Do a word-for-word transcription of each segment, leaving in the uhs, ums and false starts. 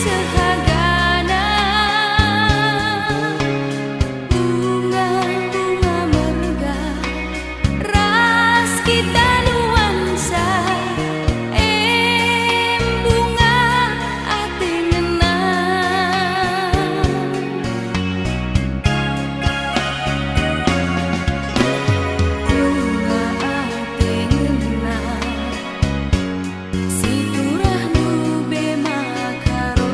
sehagana, bunga-bunga merga ras kita nuansa, em bunga ate ngena. Bunga ate ngena. Si turah lube maka ro.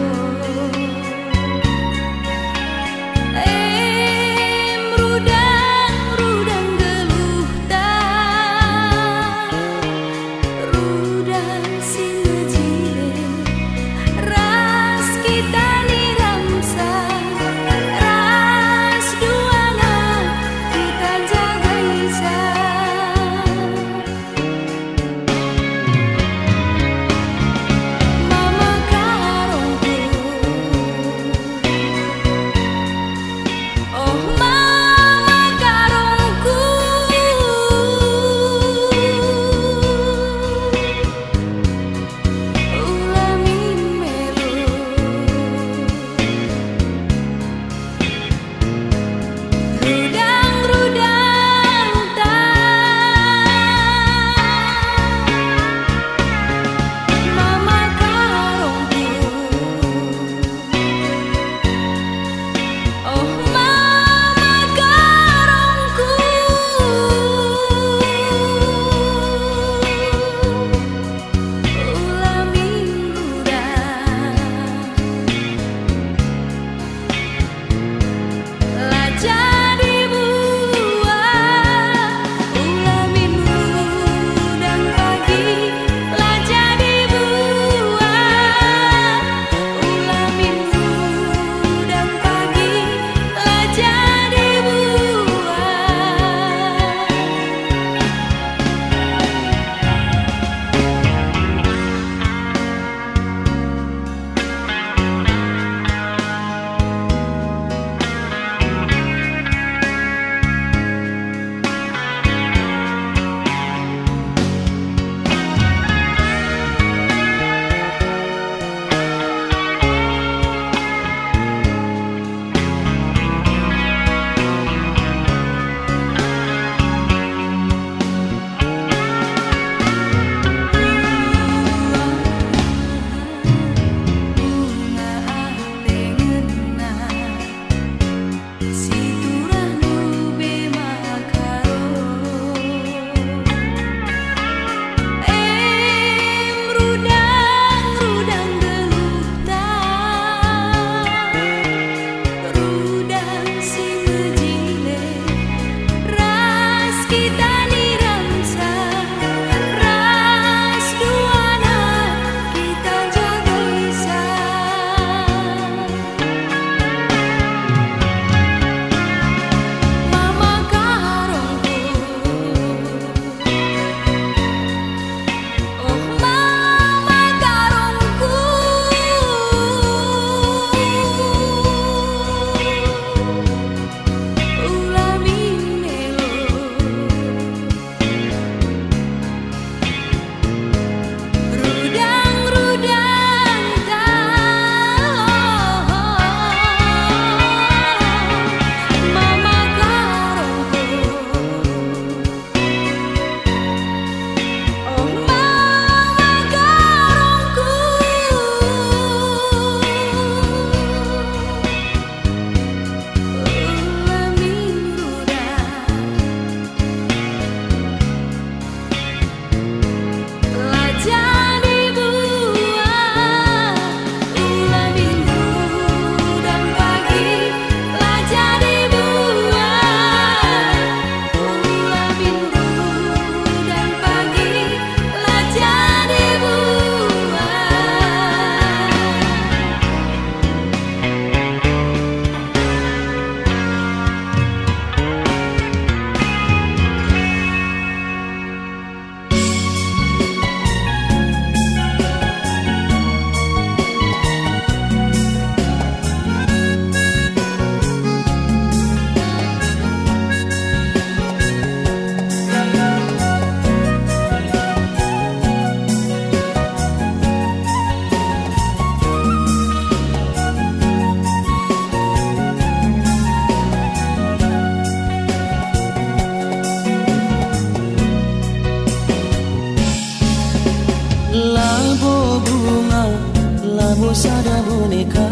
Sada boneka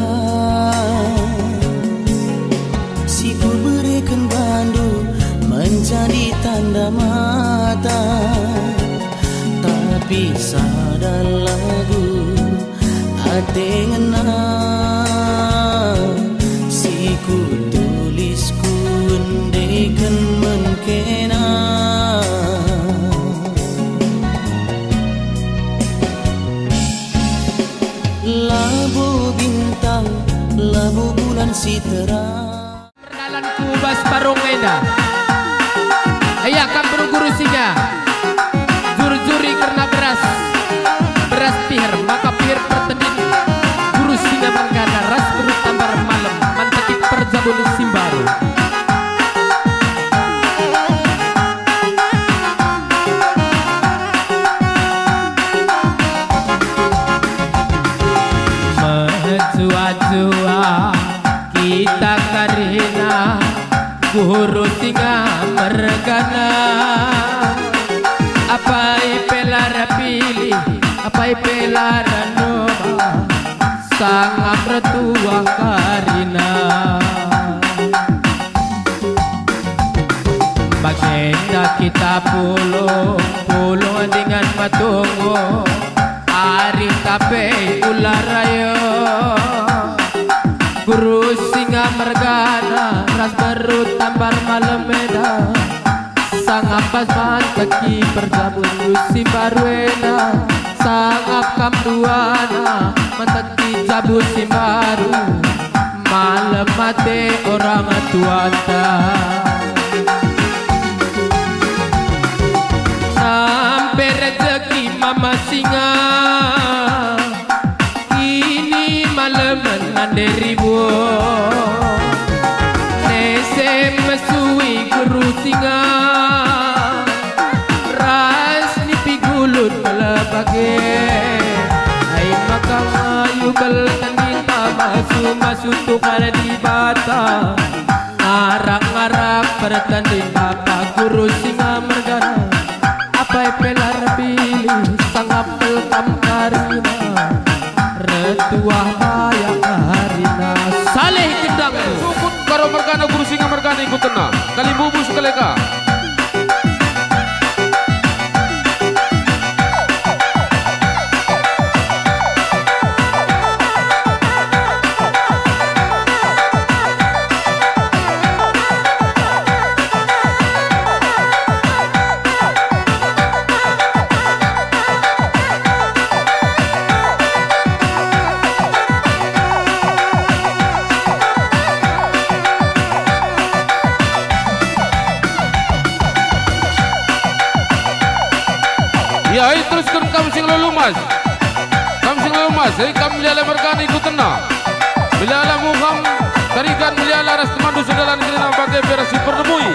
si kubereken bandu menjadi tanda mata, tapi sada lagu ate ngena si kutulis kuendeken man kena. Labo bintang, labo bulan si terang. Perdalanku bas parung enda. Ia kam beru-guru singa. Jur-juri kerna beras. Beras piher, maka piher pertendin. Guru singa mergana ras beru tambar malem. Manteki perjabun si mbaru. Mejuah-juah kita karina guru singa mergana. Apai pe la erpilih, apai pe la ernoba, sangap ertuah karina. Bagenda kita pulung, pulung dingen metunggung, arih tape ula rayo. Guru singa mergana ras beru tambar malem enda, sangap bas manteki perjabun si mbaru enda, sangap kam duana manteki jabu si mbaru. Malem ate orang tuanta. Sampe rejeki mama singa, ini malemen nande ribuan. Nese mesui guru singa, ras nipi gulut melebage. Ai maka ngayu bel tendinta masu-masu Tuhan Dibata. Ngarak-ngarak pertendin bapa guru singa mergana. Apai pe la erpilih sangap pelkam karina. Retuah bayak karina. Saleh gendang. Sukut Karo mergana guru singa mergana ikutna. Kalimbubu sekaleka. Ya, ai terusken kam sing lolo mas. Kam sing lolo mas, ai kam meliala mergana ikutna. Meliala muham, tarigan meliala ras temandu sedalan kerina bage pe ras si pernemui.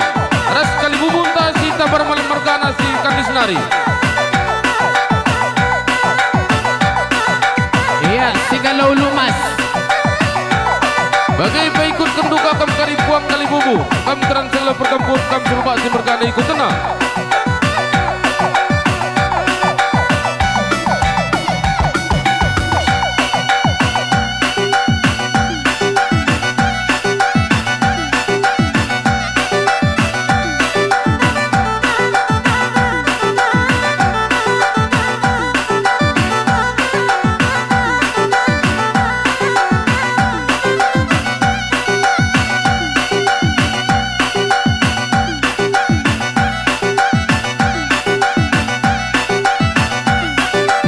Ras kalibubunta si tambar malem mergana si kandis nari. Ia, si ngalo lumas. Bage pe ikutken duka kam kari puang kalibubu, kam teran selo pertempur, kam serubak si mergana ikutna.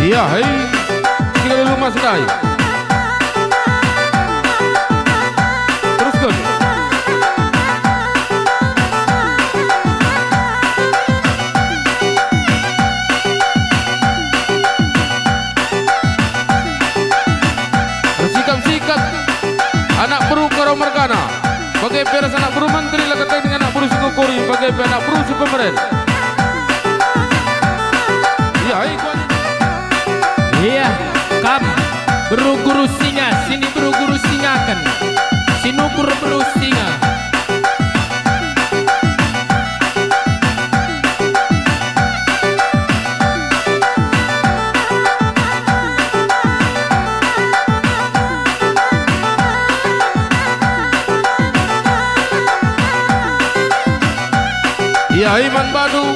Iya, hei. Kita dulu, Mas Dai. Teruskan. Ersikap-sikap anak beru Karo mergana. Bage pe ras anak beru menteri, la kekening anak beru si ngukuri, bage pe anak beru si pemeren. Iya, hai, kuali. Iya, kam, beru guru singa, sini beru guru singaken, si nukur beru singa. Ai man bandu,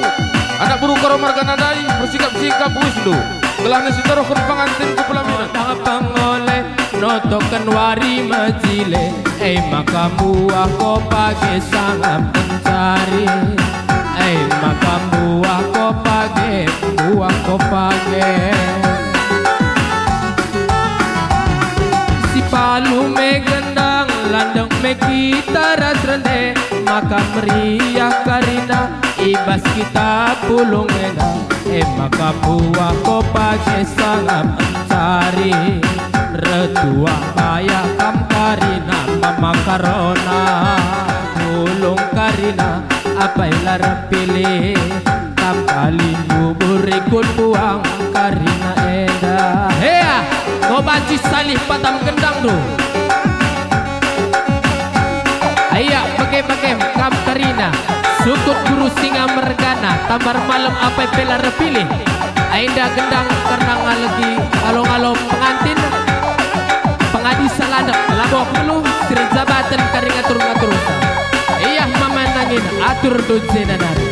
anak beru Karo marga nadai, persikap-sikap uisndu, gelah nisitorken pengantin ku pelaminan. Oda pengole notoken wari mejile, e maka mbuah ko page sangap mencari. E maka mbuah ko page, mbuah ko page. Si palu me gendang, landek me kita ras rende, maka meriah karina i bas kita pulung enda. E maka mbuah ko page sangap mencari, retuah payah kam karina mama karona pulung karina, apai la erpilih kam kalimbubu rikut puang karina enda. Hea, ko banci salih patam gendang do. Aya, bage-bage kam karina, sukut guru singa mergana, tambar malem apai pe la erpilih. Enda gendang kerna ngalegi ngalo-ngalo pengantin, pengadi salandek, labo perlu, sirjabaten kari ngatur-ngatursa. Iah mama nangin atur dojena nari.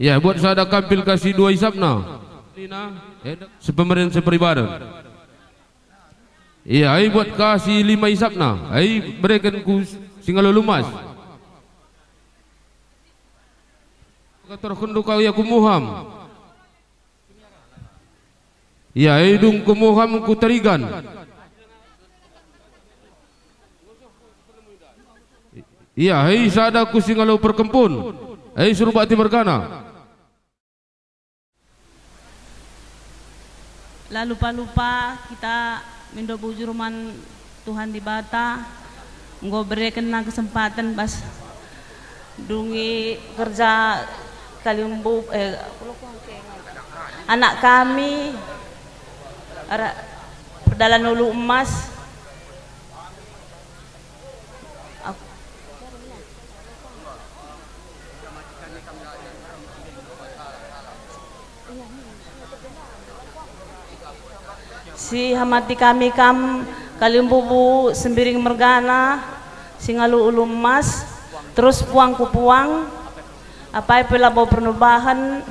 Ya, buat sada kampil kasih dua isapna. Nina, eh, sepemeren seperibaran. Ya, ai buat kasih lima isapna. Ai bereken ku singalulu mas. Katorken duka ia ku muham. Ia, e dung kemuham ku Tarigan. Ia, hei sada ku Singalo Perkempun, hei Surbakti mergana. La lupa-lupa kita mindo bujur man Tuhan Dibata enggo berekenna kesempaten bas dungi kerja kalimbubu, eh, anak kami, ara-, perdalan ulu emas. Ak-, Sihamati kami kam kalimbubu Sembiring mergana, Singalo ulu emas, terus puang ku puang, apai pe labo pernubahen.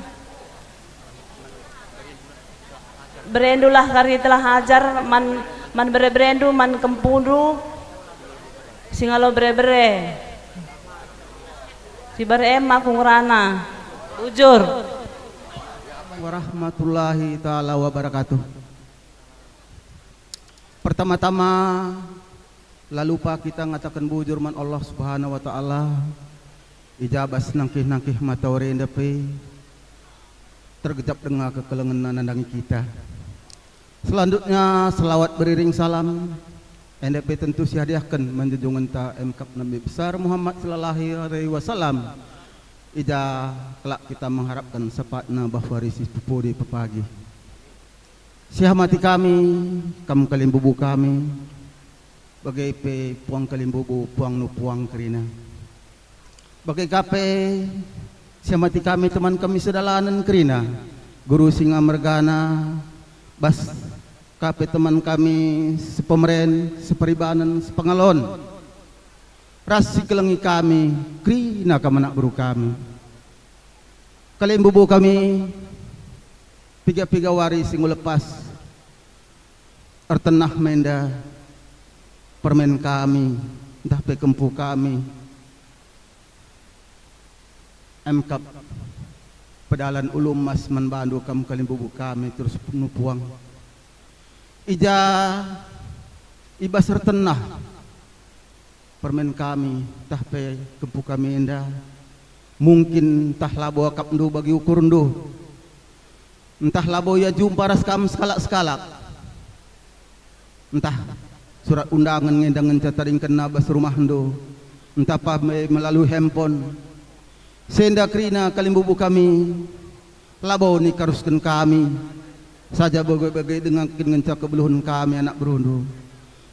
Berendulah kari telah ajar man, man bere-berendu, man kempundu, Singalo bere-bere. Sibar em aku ngerana. Bujur. Warahmatullahi taala wabarakatuh. Pertama-tama, la lupa kita ngataken bujur man Allah Subhanahu wa Ta'ala, i ja bas nangkih-nangkih matawari enda pe tergejap denga kekelengenna nandangi kita. Selanjutnya, selawat beriring salam enda pe tentu sihadiahken man junjungenta M K Nabi Besar Muhammad sallallahu alaihi wasallam, i ja kelak kita mengharapken sapatna bah wari si pepudi pepagi. Sihamati kami, kam kalimbubu kami, bage pe puang kalimbubu, puang nu puang kerina. Bage ka pe, sihamati kami teman kami sedalanen kerina, guru singa mergana, bas ka pe teman kami sepemeren, seperibanen, sepengalon, ras si kelengi kami, kerina kam anak beru kami. Kalimbubu kami, piga-piga wari si enggo lepas, ertenah me enda permen kami, ntah pe kempu kami, emkap pedalan ulu emas man bandu kam kalimbubu kami terus nupuang. I ja i bas ertenah permen kami, ntah pe kempu kami enda, mungkin ntah labo akapndu bagi ukurndu, ntah labo ia jumpa ras kam sekalak-sekalak, ntah surat undangen nge enda ngenca tadingkenna bas rumahndu, ntah pe melalui handphone. Senda kerina kalimbubu kami, labo nikarusken kami, saja bage-bage denga kin ngenca kebeluhen kami anak berundu.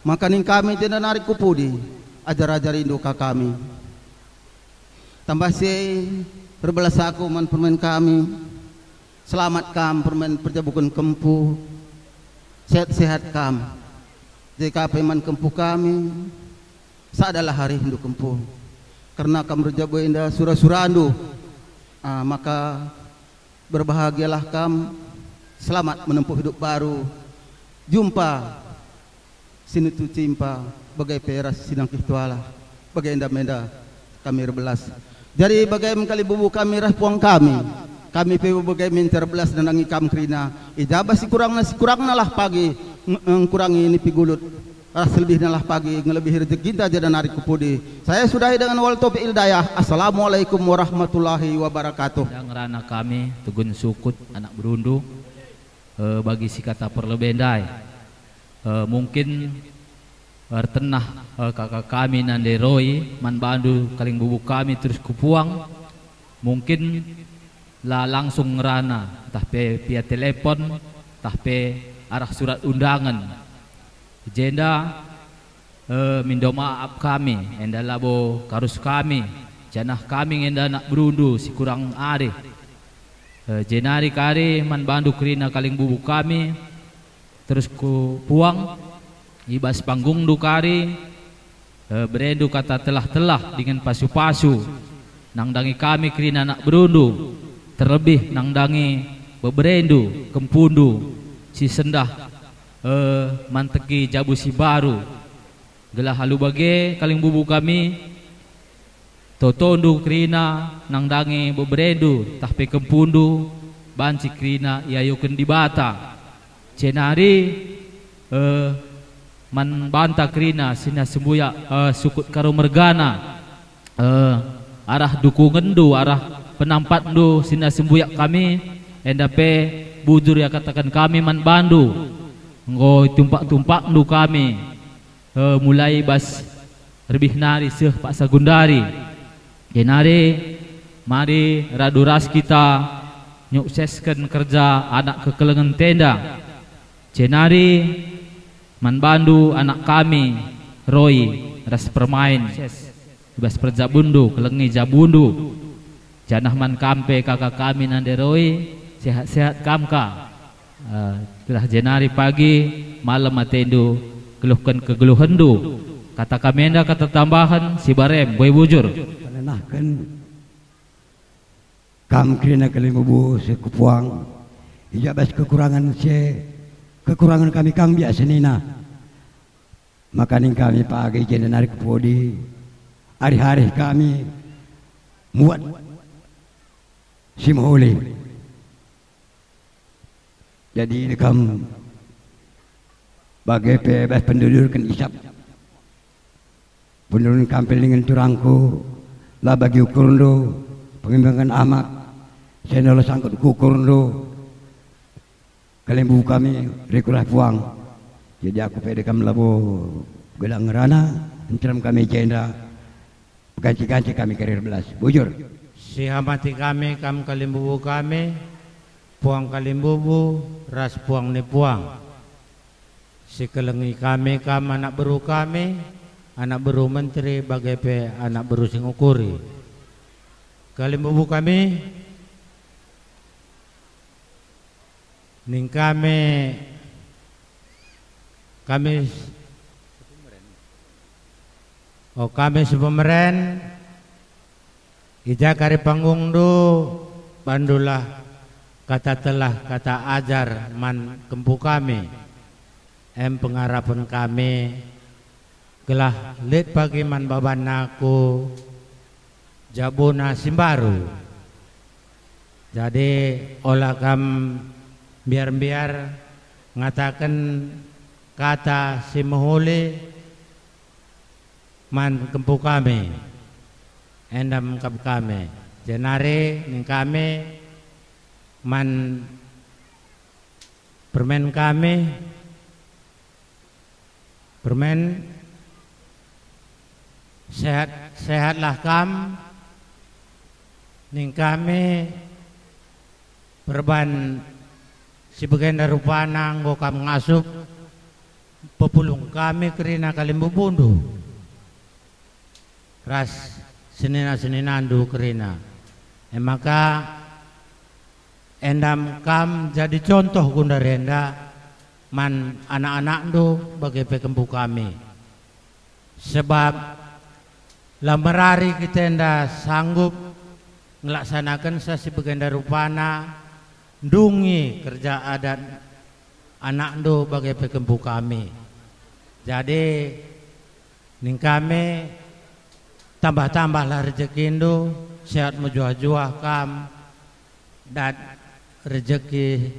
Maka ning kami jenda nari ku pudi, ajar-ajarindu ka kami. Tambah si e, erbelas aku man permen kami. Selamat kam permen perjabuken kempu. Sehat-sehat kam. Jadi ka pe man kempu kami, sadalah arihndu kempu. Kerna kam erjabu enda sura-surandu. Ah, maka berbahagialah kam, selamat menempuh hidup baru. Jumpa si nutu cimpa, bage pe ras si nangkih tualah, bage enda menda kami erbelas. Jadi bage me kalimbubu kami ras puang kami, kami pe bage minter erbelas nandangi kam kerina. I ja bas sikurangna-sikurangnalah pagi nge-, ngkurangi nipi gulut, ras lebihnalah pagi ngelebihi rejekinta jadi nari ku pudi. Saya sudahi dengan wal taufiq hidayah. Assalamualaikum warahmatullahi wabarakatuh. Enda ngerana kami, Tegun Sukut, anak berundu, eh, bagi si kata perlebe ndai. Eh, mungkin ertenah, eh, kaka kami nande Roy man bandu kalimbubu kami terus ku puang. Mungkin la langsung ngerana, ntah pe via telepon, ntah pe arah surat undangen. I jenda, eh, mindo maap kami, enda labo karus kami, janah kami nge enda anak berundu si kurang arih. Eh, jenari kari man bandu kerina kalimbubu kami, terus ku puang, i bas panggungndu kari, eh, berendu kata telah-telah dingen pasu-pasu, nandangi kami kerina anak berundu, terlebih nandangi beberendu, kempundu, si sendah, eh, manteki jabu si mbaru. Gelah alu bage kalimbubu kami, totondu kerina nandangi beberendu ntah pe kempundu banci kerina iayoken Dibata. Jenari, eh, man banta kerina sina sembuyak, eh, Sukut Karo mergana, eh, arah dukungenndu, arah penampatndu sina sembuyak kami, enda pe bujur iakataken kami man bandu, enggo itumpak-tumpakndu kami, eh, mulai bas rebih nari seh paksa gundari. Jenari mari radu ras kita nyuksesken kerja anak kekelengen enda. Jenari man bandu anak kami, Roy, ras permain i bas perjabunndu, kelengi jabundu. Janah man kam pe kaka kami nande Roy, sehat-sehat kam ka. Eh, gelah jenari pagi malem atendu geluhken kegeluhenndu. Kata kami enda kata tambahen si barem, mbue bujur. Penenahken kam kerina kalimbubu si ku puang, i ja bas kekurangen si e, kekurangen kami kang biak senina. Maka ning kami pagi jenda nari ku pudi, arih-arih kami muat si mehuli. Jadi kam bage pe bas pendudurken isap, pendudurken kampil dingen turangku, la bagi ukurndu, pengimbangen amak, senola sangkut ku ukurndu, kalimbubu kami, rikurah puang. Jadi aku pe dekam labo gelah ngerana, nterem kami jenda, ganci-ganci kami karir belas. Bujur. Sihamati kami kam kalimbubu kami, puang kalimbubu, ras puang ni puang. Sikelengi kami kam anak beru kami, anak beru menteri, bage pe anak beru si ngukuri. Kalimbubu kami, ning kami, kami, oh, kami si pemeren, i ja kari panggungndu, bandulah kata telah, kata ajar man kempu kami, em pengarapen kami, gelah lit pagi man babanna ku jabuna si mbaru. Jadi ola kam mbiar-mbiar ngataken kata si mehuli man kempu kami, enda mengkap kami. Jenari ning kami man permen kami, permen, sehat-sehatlah kam, ning kami perban si bagenda rupana enggo kam ngasup, pepulung kami kerina kalimbubundu ras senina-seninandu kerina. E maka, endam kam jadi contoh gundari enda man anak-anakndu bage pe kempu kami. Sebab la merari kita enda sanggup ngelaksanakenca si bagenda rupana, ndungi kerja adat anakndu bage pe kempu kami. Jadi, ning kami, tambah-tambahlah rejekindu, sehat mejuah-juah kam, dat rejeki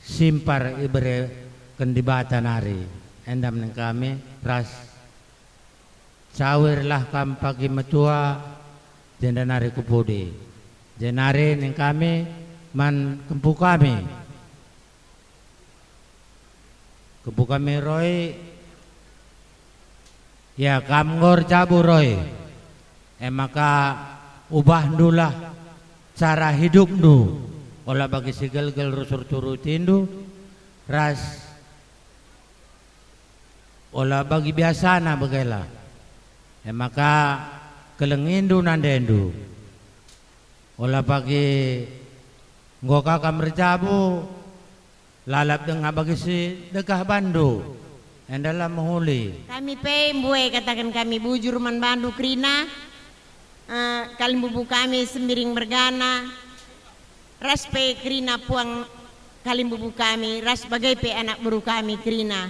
simpar ibereken Dibata nari. Endam ning kami ras cawirlah kam pagi metua, jenda nari ku pudi. Jenari ning kami man kempu kami. Kempu kami Roy, ya, kam enggo erjabu Roy. E maka ubahndulah cara hidupndu, ola bagi si gelgel rusur turutindu, ras ola bagi biasana bagela. E maka kelengindu nandendu. Ola pagi enggo ka kam erjabu, lalap denga bagi si dekah bandu, enda la mehuli. Kami pe mbue kataken kami bujur man bandu kerina, eh, kalimbubu kami Sembiring mergana, ras pe kerina puang kalimbubu kami, ras bage pe anak beru kami kerina.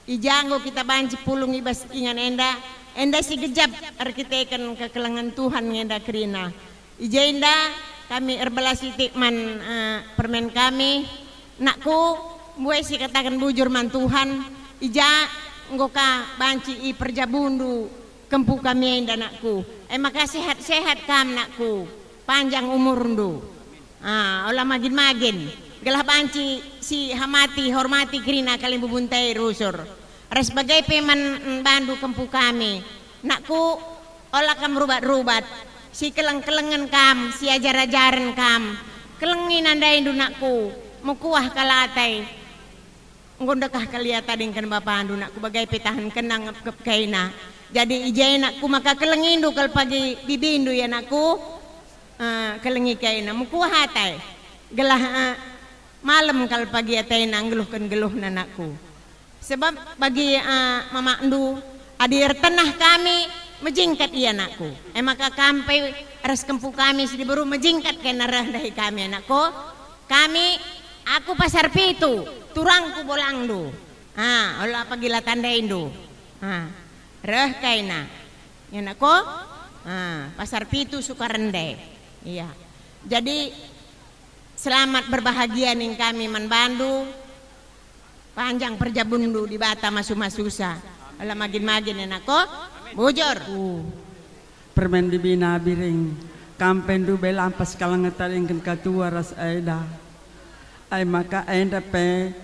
I ja enggo kita banci pulung i bas ingan enda, enda si gejap erkiteken kekelengen Tuhan nge enda kerina. I jenda kami erbelas sitik man, eh, permen kami. Nakku, mbue sikataken bujur man Tuhan, i ja enggo ka banci iperjabundu kempu kami enda, nakku. E maka sehat-sehat kam, nakku, panjang umurndu. Ah, ola magin-magin, gelah banci sihamati, hormati kerina kalimbubunta e rusur. Ras bage pe man, mm, bandu kempu kami. Nakku, ola kam rubat-rubat. Sikeleng-kelengen kam, siajar-ajaren kam. Kelengi nandaindu, nakku, mekuah kal atai. Enggo ndekah kal ia tadingken bapandu, nakku, bage pe tahenkenna ngepkep kaina. Jadi i je, nakku, maka kelengindu kal pagi bibindu, ya, nakku. Eh, kelengi kaina, mekuah atai. Gelah, eh, malem kal pagi ataina nggeluhken geluhna, nakku. Sebab bagi, eh, mamakndu, adi ertenah kami, mejingkat ia, nakku. E maka kam pe ras kempu kami si diberu mejingkat kaina reh ndahi kami, anakku. Kami, aku Pasar Pitu, turangku bolangndu. Ha, ola pagi la tandaindu. Ha, reh kaina. Ya, nakku? Ha, Pasar Pitu Sukarende. Iya. Jadi, selamat berbahagia ning kami man bandu. Panjang perjabunndu, Dibata masu-masusa. Ola magin-magin, ya, nakku? Bujur. Uh, permen bibina Biring, kam pe ndube lampas kal ngetadingken katua ras eda. Ai maka enda pe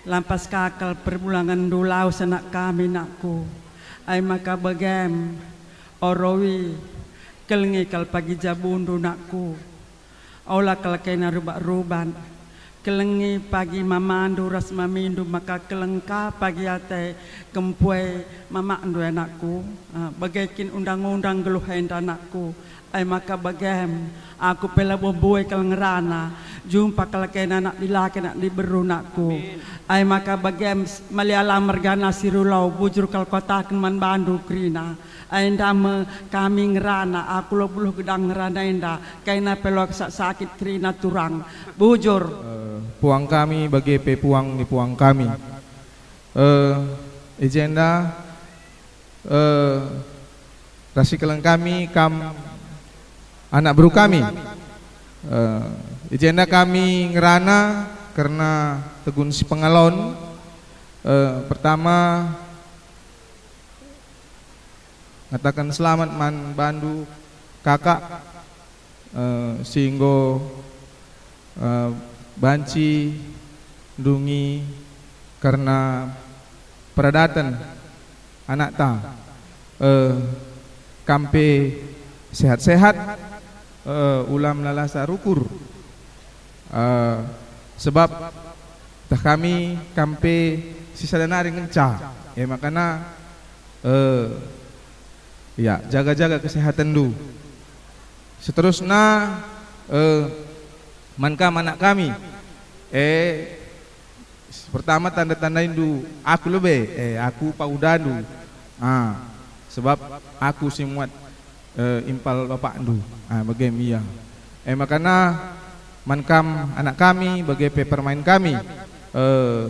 lampas ka kal perbulangenndu lawes anak kami, nakku. Ai maka begem, o Roy, kelengi kal pagi jabundu, nakku. Ola kal kaina rubat-rubat. Kelengi pagi mamandu ras mamindu maka keleng ka pagi ate kempu e mamakndu, anakku. Ah, bage kin undang-undang nggeluh enda, anakku. Ai maka begem, aku pe labo mbue kal ngerana, jumpa kal kaina anak dilaki, anak diberu, nakku. Amin. Ai maka begem, s-, Maliala mergana si Rulau, bujur kal kukataken man bandu kerina. Enda me kami ngerana, aku labo beluh gedang ngerana enda, kaina pe la kusakit kerina turang. Bujur. Eh, puang kami bage pe puang ni puang kami. Eh, i jenda, eh, ras sikeleng kami kam anak beru kami. Eh, i jenda kami ngerana kerna tegun si pengalon. Eh, pertama, ngataken selamat man bandu, kakak, eh, si enggo, eh, banci ndungi kerna peradaten anakta. Eh, kam pe sehat-sehat, eh, ula melala sarukur. Eh, sebab tah kami kam pe si sada nari ngenca. E makana, eh, ya, jaga-jaga kesehatenndu. Seterusna, eh, man kam anak kami. Eh, pertama tanda-tandaindu aku lebe, eh, aku pahudandu. Ah, sebab aku si muat, eh, impal bapakndu. Ah, bage me ia. Eh, makana man kam anak kami, bage pe permain kami. Eh,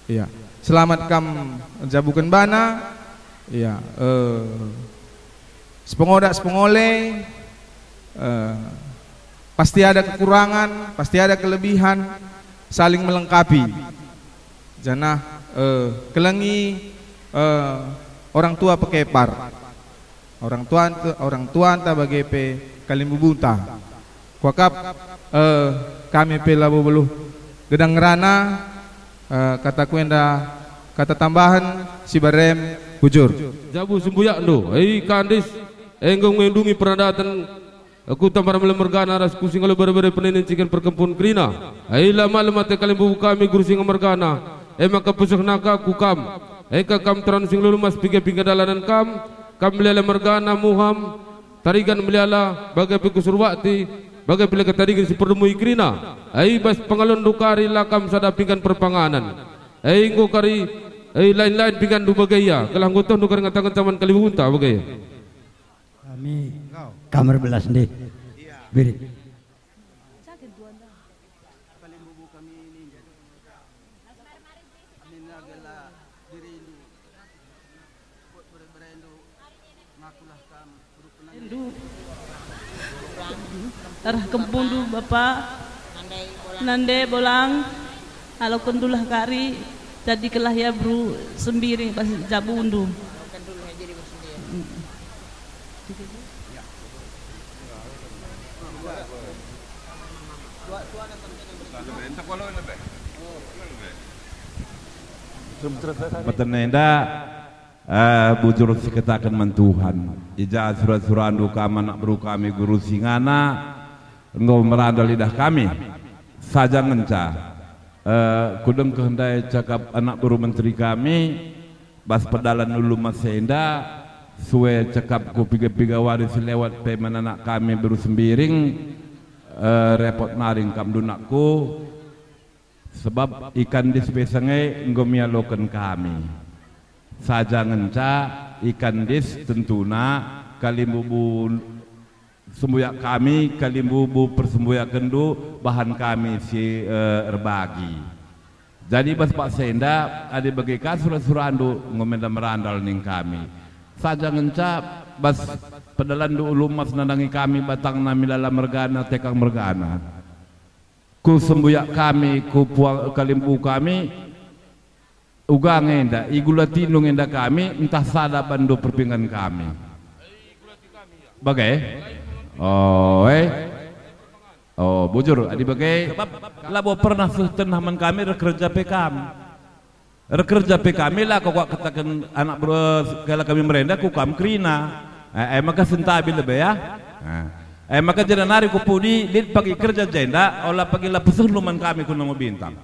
Iya. Selamat kam jabuken bana. Iya, eh, sepengoda sepengole, eh, pasti ada kekurangan, pasti ada kelebihan, saling melengkapi. Janah, eh, kelengi, eh, orang tua pekepar. Orang tuanta, orang tuanta bage pe kalimbubunta. Kuakap, eh, kami pe labo beluh gedang ngerana, eh, kataku enda kata tambahen si barem bujur. Jabu sembuyakndu, e Kandis, enggo ngendungi peradaten Kuta Mbarmale mergana ras ku Singalo bere-bere peninen ciken perkempun kerina. Ai la malem ate kalimbubu kami Guru Singa mergana. E maka pesehna ka ku kam. E ka kam terang Singalo lumas piga-piga dalanen kam. Kam melala mergana muham. Tarigan melala, bage pe ku Surbakti, bage pe leka tarigan si perdemui kerina. Ai bas pengalonndu kari la kam sada pinggan perpanganen. Ai enggo kari, ai lain-lain pingganndu bage ia, gelah enggo tehndu kari ngataken taman kalimbubunta bage ia. Kami kam erbelas ndeh. Birit. Arah kempundu Bapa, nande bolang, alokendulah kari, jadi kelah ia beru sembiring bas jabundu. Meten enda, eh, bujur sikataken man Tuhan. I ja sura-surandu kam anak beru kami Guru Singana, enggo merandal idah kami. Saja ngenca, eh, kudengkeh ndai cakap anak beru menteri kami, bas pedalan ulu masa enda, sue cakapku piga-piga wari si lewat pe man anak kami beru Sembiring, eh, repot nari kam dunakku, sebab i Kandis pe sanga enggo mialoken kami. Saja ngenca i Kandis tentuna kalimbubu sembuyak kami, kalimbubu persembuyakenndu bahan kami si, eh, erbagi. Jadi bas paksa enda, adi bage ka sura-surandu, enggo me enda merandal ning kami. Saja ngenca bas pedalanndu ulu mas nandangi kami batangna milala mergana, tekang mergana. Ku sembuyak kami, ku puang kalimbubu kami, uga nge enda, igulatindu nge enda kami, ntah sada banndu perpinggan kami. Bage? Oh, eh. Oh, bujur, adi bage. Sebab labo pernah seh tenah man kami erkerja pe kam. Erkerja pe kami la kau kataken anak bro, kala kami merenda ku kam kerina. Eh, eh, maka sentabi lebe ya. Nah. Eh, maka jenda nari ku pudi, lit pagi kerja jenda, ola pagi la peseh luman kami ku Namo Bintang.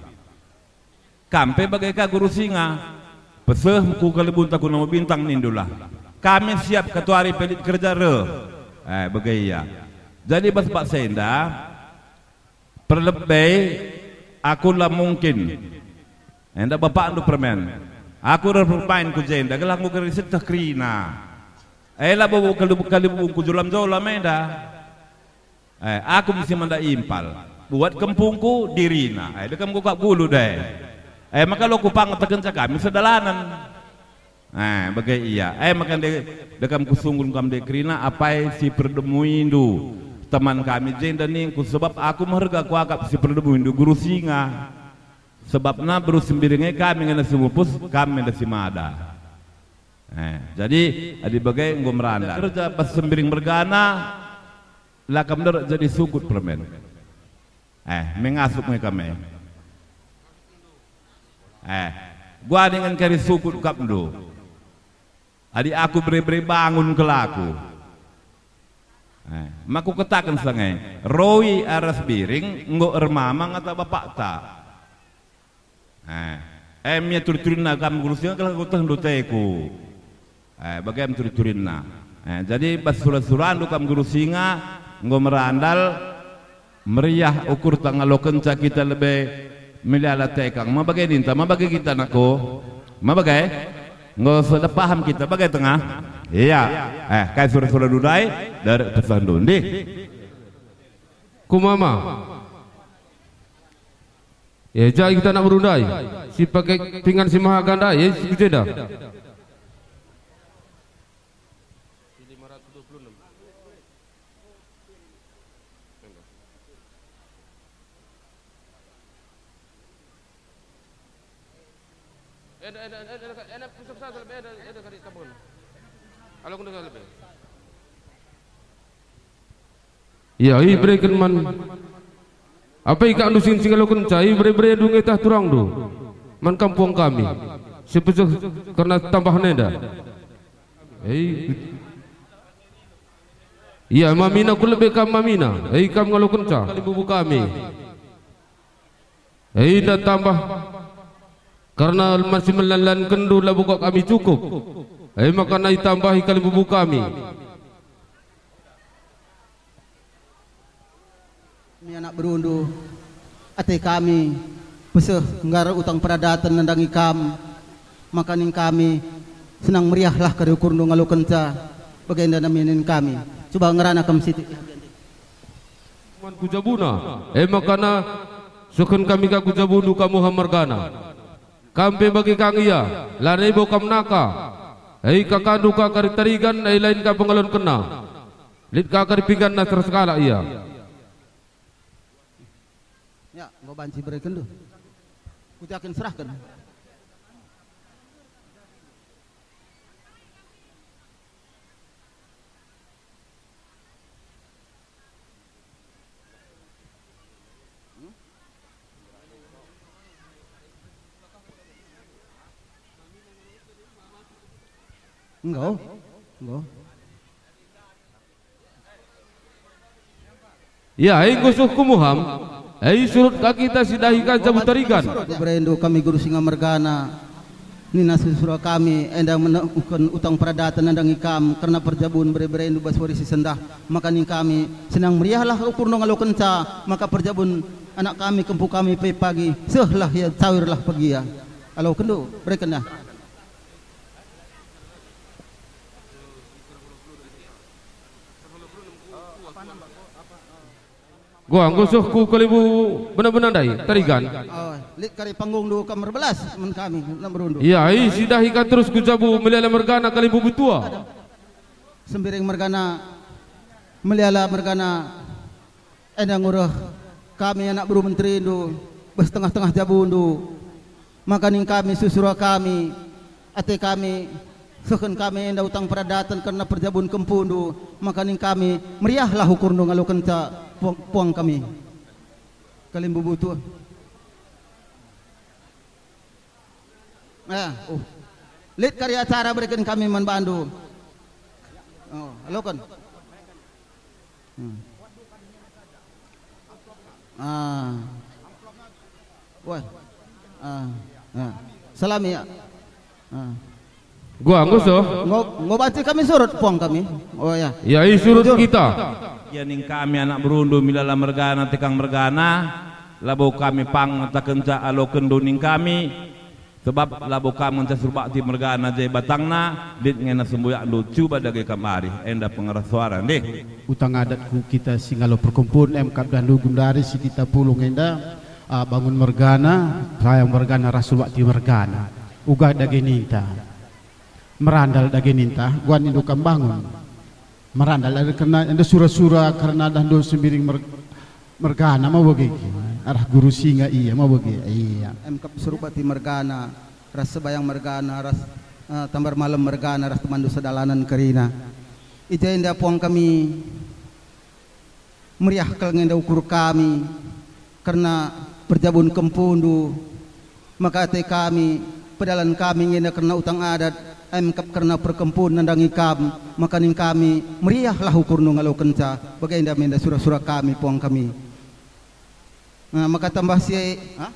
Kam pe bage ka Guru Singa, peseh ku kalibunta ku Namo Bintang nindulah. Kami siap katuari pe lit kerja reh. Eh, bage ia. Jadi bas paksa enda, perlebe aku la mungkin. Enda bapakndu permen. Aku reh permain ku jenda, gelah enggo kari sieteh kerina. Eh, labo kalib-, kalibubungku jolam-jolam enda. Eh, aku mesti manda impal. Buat kempungku dirina. Eh, dekam gukap gulu deh. Eh, maka lo kupang tekenca kami sedalanan. Eh, bage ia. Eh, maka de-, dekam kusunggun kam de kerina apai si perdemuindu. Teman kami jenda ningku, sebab aku meherga kuakap si perdemuindu Guru Singa. Sebabna beru Sembiring e kami ngena si mupus, kam enda si mada. Eh, jadi, adi bage enggo meranda. Kerja bas Sembiring mergana, la kam nderek jadi sukut permen. Eh, mengasup nge kame. Eh, gua dingen kari sukut kapndu. Adi aku bere-bere bangun kelaku. Eh, maka kukataken sanga e, Roy arah Sembiring enggo ermamang ata bapakta. Eh, em ia turi-turinna kam Guru Singa gelah kutehndu teku. Eh, bage em turi-turinna. Eh, jadi bas sura-surandu kam Guru Singa enggo merandal meriah ukurta ngalokenca kita lebe melala tekang. Ma bage ninta, ma bage kita, anakku? Ma bage? Enggo sada paham kita, bage tengah? Iya. Eh, kai sura-sura ndai? Dari pesahndu, ndih. Kumama. E, jai kita anak beru ndai, si pake pingan si maha ganda, e, si ku jenda. Enda, enda, enda, enda, enda, pusuk saja lebih, enda, enda, kari tabun. Alo kena saja lebih. Ya, ibereken man. Apai kak ndu sing singalokenca, ibere-berendu ngetah turangndu man kampung kami. Sepeseh kerna tambah nenda. Ei. Ia mamina ku lebe kam mamina, ei kam ngalokenca kalimbubu kami. Ei nda tambah kerna man si melanlankenndu labo kak kami cukup. Ei maka nai tambahi kalimbubu kami. Kami anak berundu, ate kami peseh nggar utang peradaten nandangi kam, maka ning kami senang meriahlah kari ukurndu ngalokenca, bagenda nami ning kami. Cuba ngerana kam sitik. Man ku jabuna, e makana sehken kami ka ku jabundu kamuha mergana. Kam pe bage kang ia, lanai bo kam naka. Ei kakandu ka kari tarigan, ei lain ka pengalonkenna. Lit ka kari pingganna serah sekalak ia. Ya, enggo banci berekenndu. Kutaken serahken. Enggo, enggo. Ya, enggo suh kumuham, ei surut ka kita si dahi ka jabu tarigan. Berendu kami Guru Singa mergana. Nina sura kami, enda menemuken utang peradaten nandangi kam, kerna perjabun bere-berendu bas wari si sendah. Maka ning kami, senang meriahlah ukurndu ngalokenca, maka perjabun anak kami, kempu kami pe pagi, sehlah ia, cawirlah pagi ia. Alokenndu, berekenna. Gua nggo suh ku kalimbubu bena-bena ndai, tarigan. Oh, lit kari panggungndu kam erbelas man kami, anak berundu. Ia, i si dahi ka terus ku jabu melala mergana kalimbubu tua. Sembiring mergana, melala mergana, enda ngureh kami anak beru menterindu, bas tengah-tengah jabundu. Maka ning kami susura kami, ate kami, sehken kami enda utang peradaten kerna perjabun kempundu, maka ning kami, meriahlah ukurndu ngalokenca puang, puang kami. Kalimbubu tua. Ah, uh. Lit kari acara bereken kami man bandu. Oh, aloken. Hmm. Ah. Wah. Ah. Ah. Salami ya. Ah. Gua nggo suh. Ngo, ngo banci kami surut puang kami. Oh ya. Ya, i surut kita. Ya ning kami anak berundu melala mergana, tekang mergana, labo kami pang ngatakenca alokenndu ning kami. Sebab labo kam ngenca surbakti mergana je batangna, lit ngena sembuyak ndu cuba dage kam arih, enda pengeras suara, ndih. Utang adat ku kita si ngalo perkempun, em kap dahndu gundari si kita pulung enda, ah, bangun mergana, sayang mergana ras surbakti mergana. Uga dage ninta. Merandal dage ninta, guan indu kam bangun. Merandal adi kerna enda sura-sura kerna dahndu Sembiring mer-, mergana ma bage. Arah Guru Singa ia ma bage. Iya. Em kap surbakti mergana, ras sebayang mergana, ras, eh, tambar malem mergana, ras temanndu sedalanen kerina. I ja enda puang kami. Meriah kal nge enda ukur kami kerna perjabun kempundu, maka ate kami, pedalan kami nge enda kerna utang adat, em kap kerna perkempun nandangi kam, maka ning kami, meriahlah ukurndu ngalokenca, bagenda me enda sura-sura kami, puang kami. Nah, maka tambah si, ha?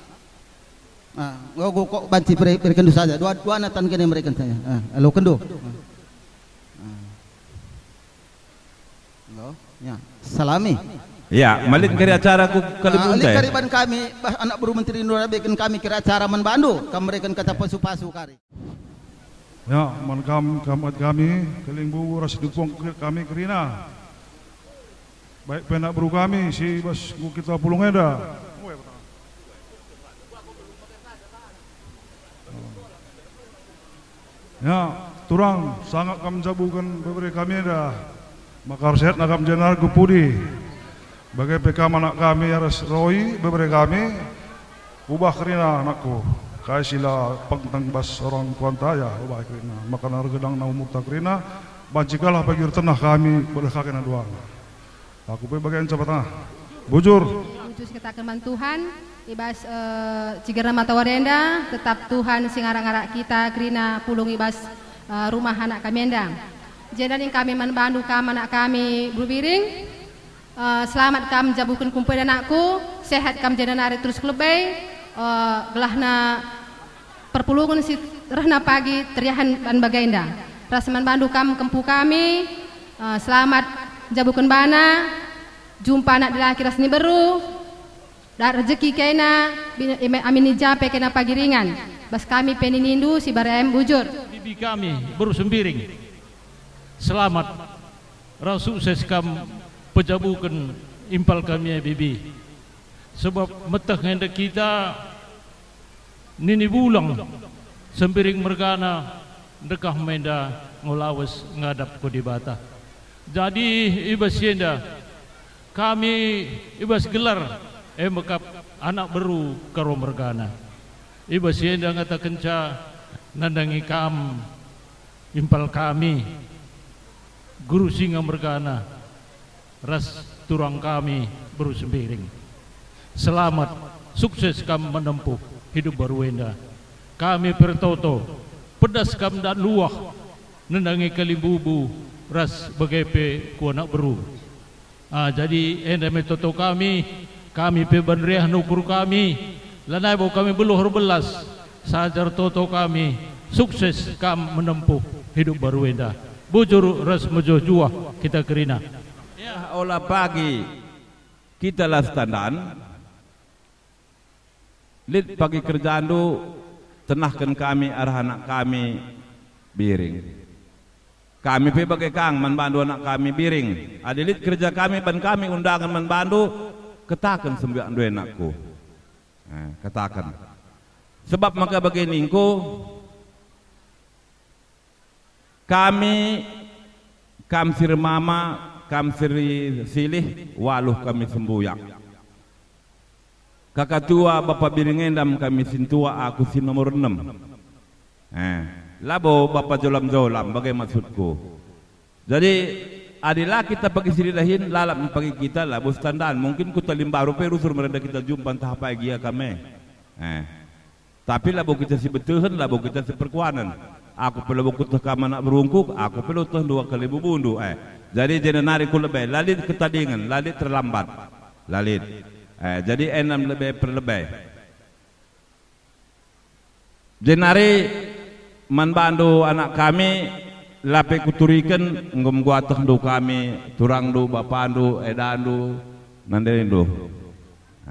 Ah, enggo kok banci bere-, berekenndu saja. Dua, dua natan kene mereken saya. Ah, alokenndu. Ah. Ya, salami. Ya, malit kari acara ku Kalimunte. Lit kari ban kami, bah, anak beru menteri nurabiken kami kira acara man bandu, kam mereken kata pasu-pasu kari. Ya, man kam, kam at kami, kalimbubu ras dukung kami kerina. Baik pe anak beru kami si bas ku kita pulung enda. Ya, turang, sanga kam njabuken bebere kami enda, maka ersehatna kam jenari ku pudi. Bage pe kam anak kami ras roi bebere kami, ubah kerina anakku. Kai si la pengteng bas orang tuanta, ya, ubah kerina. Maka ergedangna umurta kerina, banci kalah pagi ertenah kami, bereh ka kena duana. Aku pe bage nca batangah. Bujur. Bujur sikataken man Tuhan, i bas, eh, cigerna matawari enda, tetap Tuhan si ngarak-ngarak kita kerina pulung i bas, eh, rumah anak kami enda. Jenda ning kami man bandu kam anak kami, Bru Biring. Eh, selamat kam njabuken kumpu enda anakku, sehat kam jenda nari terus ku lebe, eh, gelahna perpulungen si rehna pagi teriahen ban bagenda. Ras man bandu kam kempu kami, eh, selamat njabuken bana, jumpa anak dilaki ras ni beru, dat rejeki kena, bin-, ime-, amin i ja pe kena pagi ringan. Bas kami pe ninindu si barem bujur. Bibi kami, beru Sembiring. Selamat, ras sukses kam pejabuken impal kami e, Bibi. Sebab meteh nge enda kita nini bulang, Sembiring mergana, ndekah me enda nggo lawes ngadap ku Dibata. Jadi, i bas si enda, kami i bas gelar e mekap anak beru Karo mergana. I bas si enda ngatakenca nandangi kam impal kami, Guru Singa mergana, ras turang kami, Beru Sembiring. Selamat, sukses kam menempuh hidup baru enda. Kami pertoto, pedas kam dat luah, nendangi kalimbubu, ras bage pe ku anak beru. Ah, jadi enda me toto kami, kami pe banriah nukur kami, lanai bo kami beluh erbelas, sajar toto kami, sukses kam menempuh hidup baru enda. Bujur ras mejuah-juah kita kerina. Ya, ola pagi kita la setandan, lit pagi kerjandu, tenahken kami arah anak kami, Biring. Kami pe bage kang man bandu anak kami, Biring. Adi lit kerja kami ban kami undangen man bandu, ketaken sembiakndu e anakku. Eh, ketaken. Sebab maka bage ningku, kami, kam si ermama, kam si ersilih, waluh kami sembuyak. Kakatua Bapa Biring enda me kami sintua, aku si nomor enem. Eh, labo Bapa jolam-jolam, bage maksudku. Jadi, adi la kita pagi si dahin, lalap me pagi kita, labo setandan. Mungkin ku Talimbaru pe rusur merenda kita jumpa ntah apai gia kami. Eh. Tapi labo kita si betehen, labo kita si perkuanen. Aku pe labo kuteh kam anak berungkuk, aku pe labo teh dua kali bubundu, eh. Jadi jenda nari ku lebe, la lit ketadingen, la lit terlambat. La lit. Eh, jadi enam lebe per lebe. Jenari man bandu anak kami, la pe kuturiken, enggo mguatehndu kami, turangndu, bapandu, edandu, nandendu.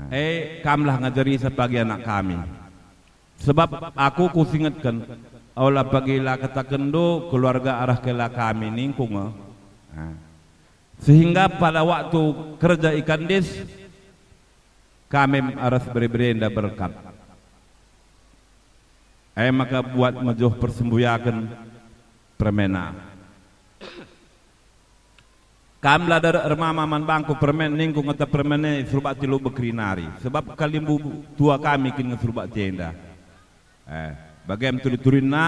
Eh, kamlah ngajari sapagi anak kami. Sebab aku kusingetken, ola pagi la ketakenndu keluarga arah kela kami ningku nge. Nah. Sehingga pada waktu kerja i Kandis, kami arah bere-berenda berkat. E maka buat mejuah persembuyaken permena. Kam la derek ermama man bangku permen, ningku ngeta permen e serubak tilu bekeri nari, sebab kalimbubu tua kami kin nge serubak jenda. Eh, bage me turi-turinna,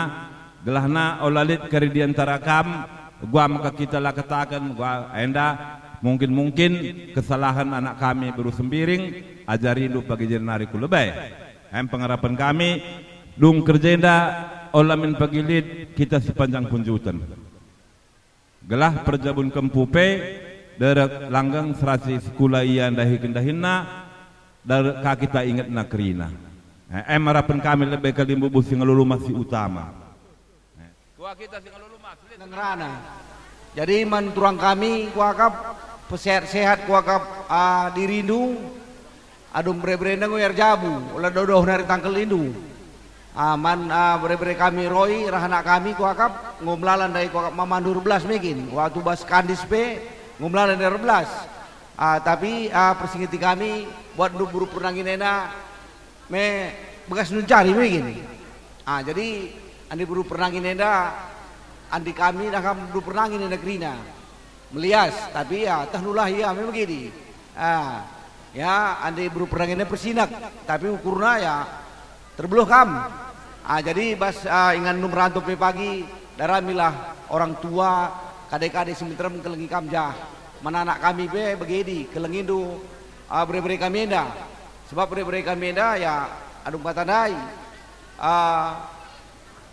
gelahna ola lit kari di antara kam, gua maka kita la kataken, gua enda, mungkin-mungkin kesalahen anak kami beru Sembiring, ajarindu pagi jenda nari ku lebe. Em pengarapen kami, dung kerja enda, ola min pagi lit kita sepanjang punjuten. Gelah perjabun kempu pe, derek langgeng serasi sekula ia ndahiken dahinna, derek ka kita ingetna kerina. Eh, em arapen kami lebe kalimbubu si ngalo rumah si utama. Kuah kita si ngalo rumah, sulit. Ngerana. Jadi man turang kami kuakap, Pesehat-sehat kuakap, ah, dirindu, adum bere-berenda enggo erjabu, ola dodoh nari tangkel indu. Ah, man, ah, bere-bere kami Roy, reh anak kami kuakap, enggo melala ndai kuakap mamandu erbelas me kin, waktu bas kandis pe, enggo melala ndai erbelas. Ah, tapi, ah, persingeti kami, buat ndu beru pernangin enda, me begas nuncari me gini. Ah, jadi andi beru pernangin enda, andi kami dah kam beru pernangin enda kerina. Melias, tapi ya teh nulah ia me begini. Ah, ya andi beru pernangin enda persinak, tapi ukurna ya terbeluh kam. Ah, jadi bas, ah, ingan num rantau pe pagi, daramilah orang tua, kade-kade si meterem kelengi kam jah. Mana anak kami pe begedi, kelengindu, ah, bere-bere kami enda. Sebab bere-bere kami enda, ya, adung kata ndai. Ah,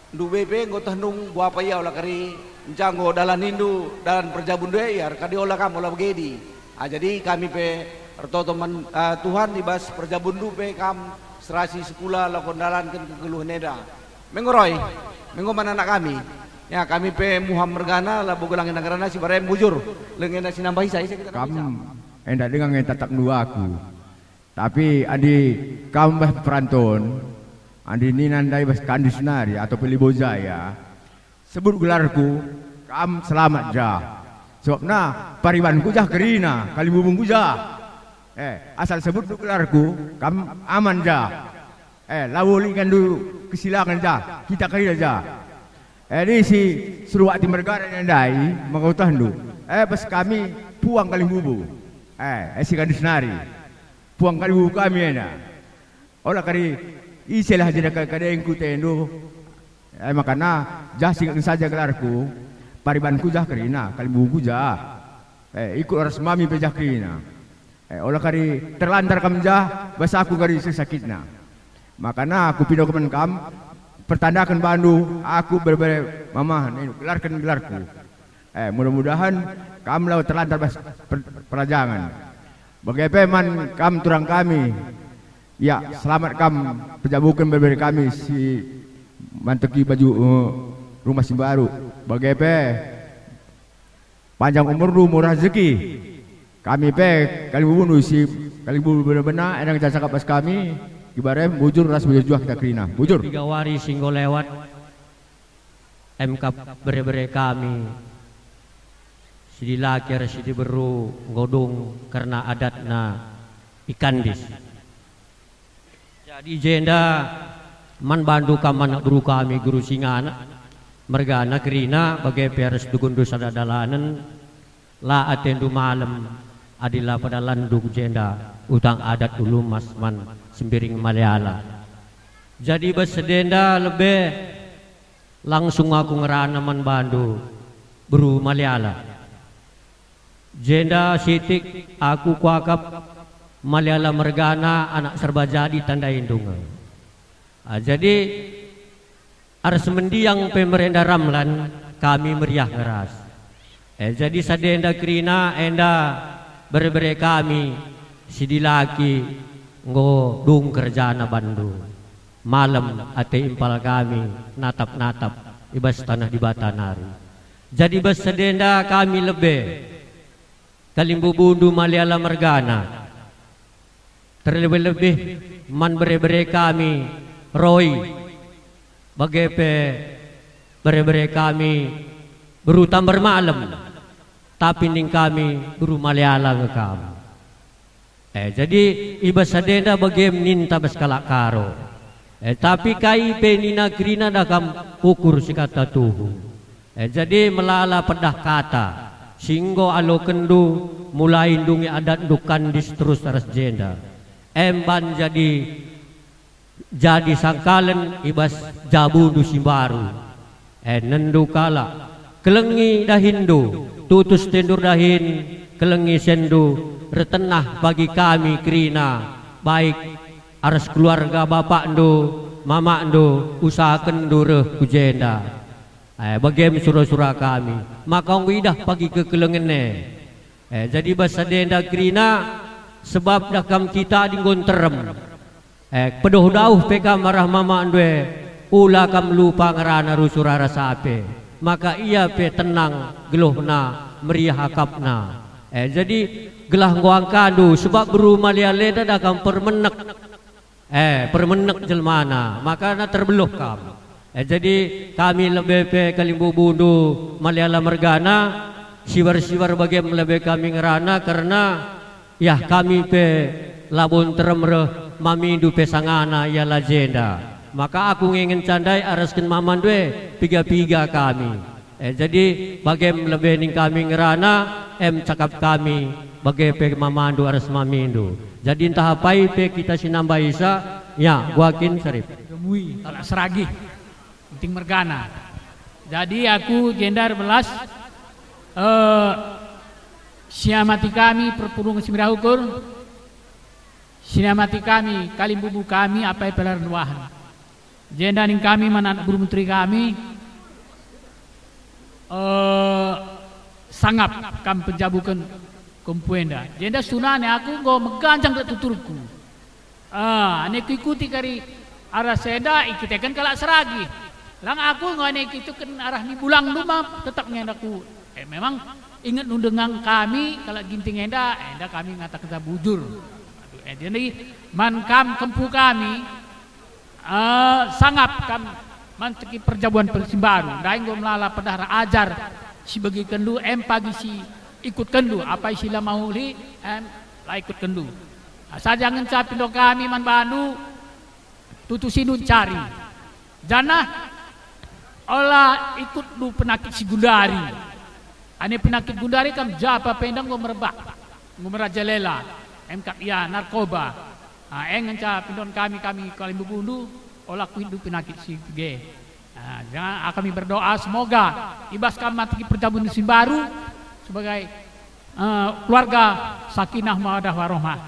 ndu be pe enggo teh nung buapa ia ola kari, enca enggo dalan nindu, dalan perjabun ndu e, ya, kadi ola kam, ola begedi. Ah, jadi kami pe ertoto man, ah, Tuhan i bas perjabun ndu pe kam serasi sekula lako ndalanken kegeluhen enda. Me enggo Roy, me enggo man anak kami. Ya, kami pe muham mergana, labo gelang enda ngerana si barem bujur. Leng enda si nambah isa, isa kita nambah isa. Kam enda denga nge tatap ndu aku. Tapi adi kam mbah peranton, adi nina ndai bas kandis nari atau pe labo jaya, sebut gelarku, kam selamat jah. Sebabna paribanku jah kerina, kalimbubungku jah. Eh, asal sebutndu gelarku, kam aman jah. Eh, labo lit ndu kesilangen jah, kita kerina jah. Eh, adi si Suruwati mergana ndai, maka utehndu. Eh, bas kami puang kalimbubu. Eh, eh, si kandis nari. Puang kalimbubu kami enda. Ola kari iselah jenda ka-, kadengku tendu. Eh, makana jah singgetken saja gelarku, paribanku jah kerina, kalimbubungku jah. Eh, ikut ras mami pe jah kerina. Eh, ola kari terlantar kam jah, bas aku kari sesakitna. Makana aku pindo kemen kam, pertandaken bandu, aku bere-bere mama, nin gelarken gelarku. Eh, mudah-mudahan kam la terlantar bas per-, perajangen. Bage pe man kam turang kami. Ya, selamat kam pejabuken bere-bere kami si manteki baju, eh, rumah si mbaru. Bage pe panjang umurndu, murah rezeki. Kami pe kalimbubundu si kalimbubu bena-bena, enda ngenca cakap bas kami, i barem bujur ras bujur juah kita kerina. Bujur. Piga wari si enggo lewat, emkap bere-bere kami, si dilaki ras si diberu enggo dung kerna adatna i Kandis. Jadi jenda man bandu kam anak beru kami Guru Singana, mergana kerina bage pe ras dugurndu sada dalanen, la atendu malem adi la pedalanndu ku jenda utang adat ulumas man Sembiring Maliala. Jadi bas sedenda lebe langsung aku ngerana man bandu, beru Maliala. Jenda sitik aku kuakap Maliala mergana anak serba jadi tandaindu nge. Ah, jadi, ars mendiang pe merenda Ramlan, kami meriah ngeras. Eh, jadi sadenda kerina enda bere-bere kami si dilaki enggo dung kerjana bandu. Malem ate impal kami natap-natap i bas taneh Dibata nari. Jadi bas sadenda kami lebe, kalimbubundu Maliala mergana, terlebih-lebih man bere-bere kami Roy, bage pe bere-bere kami beru Tamber Malem, tapi ning kami beru Maliala nge kam. Eh, jadi i bas sadenda bage ninta bas kalak Karo. Eh, tapi kai pe nina kerina dah kam ukur si kata tuhu. Eh, jadi melala pedah kata, si enggo alokenndu mulai ndungi adatndu Kandis terus ras jenda. Emban jadi jadi sangkalen i bas jabundu si mbaru. E, nendu kalak, kelengi dahinndu, tutus tendur dahin, kelengi sendu, ertenah bagi kami kerina, baik aras keluarga bapakndu, mamakndu, usahakenndu reh ku jenda. E, bagem sura-sura kami, maka enggo idah pagi kekelengen e. E, jadi bas sadenda kerina, sebab dah kam kita adi enggo nterem. E, pedoh dauh pe kam arah mamakndu e, ula kam lupa ngerana rusur arah sape, maka ia pe tenang geluhna, meriah akapna. Eh, jadi gelah nggo angkandu, sebab beru Maliala enda dah kam permenek. Eh, permenek jelmana, makana terbeluh kam. Eh, jadi kami lebe pe kalimbubundu Maliala mergana, sibar-sibar bagem lebe kami ngerana, kerna yah kami pe labo nterem reh mamindu pe sangana ia la jenda. Maka aku nge ngenca ndai arasken mamandu e piga-piga kami. Eh, jadi bagem lebe ning kami ngerana, em cakap kami, bage pe mamandu arus mamindu. Jadi ntah apai pe kita si nambaisa, ya, guakin serip. Gemui, kalak seragih, penting mergana. Jadi aku jenda erbelas, eh, siamati kami perpulungen si merah ukur, siamati kami, kalimbubu kami, apai pelaran wahan. Jenda ning kami man anak beru menteri kami, eh, sangap kam penjabuken kempu enda. Jenda sunane aku enggo meganjang dak tuturku. Ah, ane kuikuti kari arah enda ikiteken kalak seragih. Lang aku enggo ane ikiteken arah ni bulang luma tetap ngendaku. Eh, memang inget nundengang kami kalak Ginting enda, enda kami ngatakenca bujur. Aduh, eh, jadi man kam kempu kami, Eh, sangap kam manteki perjabuan pe-, si mbaru, ndai enggo melala pedah ras ajar si begikenndu, em pagi si ikutkenndu, apai si la mauli, em la ikutkenndu. Saja ngenca pindo kami man bandu, tutusindu ncari. Janah ola ikutndu penakit si gundari. Ane penakit gundari kam japa pe enda enggo merebak, enggo merajalela, em kap ia narkoba. Ah, e ngenca pindon kami, kami kalimbubundu, ola kuitndu penakit si bage. Ah, jangan, ah, kami berdoa semoga ibas kam manteki perjabuan si mbaru sebagai, eh, keluarga sakinah mawadah warohmah.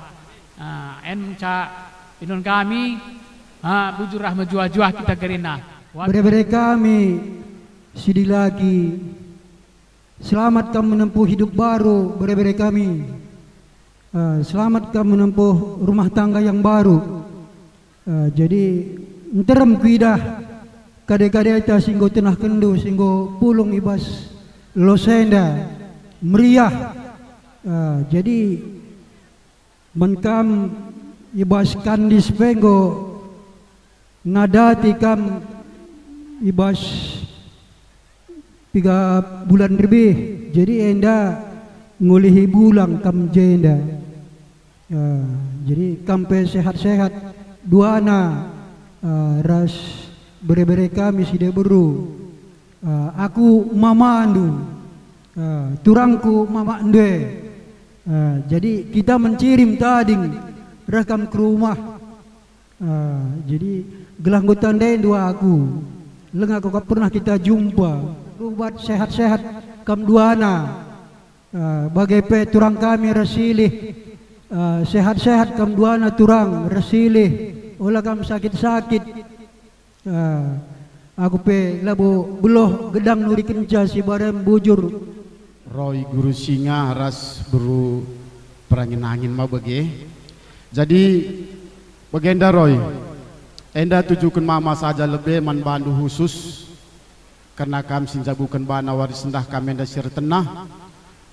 Ah, e ngenca pindon kami, ah, bujur ras mejuah-juah kita kerina. Wa- Bere-bere kami si dilaki, selamat kam menempuh hidup baru, bere-bere kami. Ah, selamat kam menempuh rumah tangga yang baru. Ah, jadi nterem kuidah kade-kadeta si enggo tenahkenndu, si enggo pulung i bas los enda, meriah. Ah, jadi man kam i bas kandis pe enggo ngadati kam i bas piga bulan lebih, jadi enda ngulihi bulang kam jenda. Ya, jadi kam pe sehat-sehat duana, eh, ras bere-bere kami si diberu. Eh, aku mamandu, eh, turangku mamakndu e. Eh, jadi kita mencirim tading reh kam ke rumah. Ah, jadi gelah enggo tandaindu aku, langa kap pernah kita jumpa. Rubat sehat-sehat kam duana. Ah, bage pe turang kami ras Silih. Ah, sehat-sehat kam duana turang ras Silih. Ola kam sakit-sakit. Ah, aku pe labo beluh gedang nurikenca si barem bujur. Roy Guru Singa ras beru Perangin-angin ma bage. Jadi, bagenda Roy, enda tujuken mama saja lebe man bandu khusus, kerna kam si njabuken bana waris ndah kam enda si ertenah,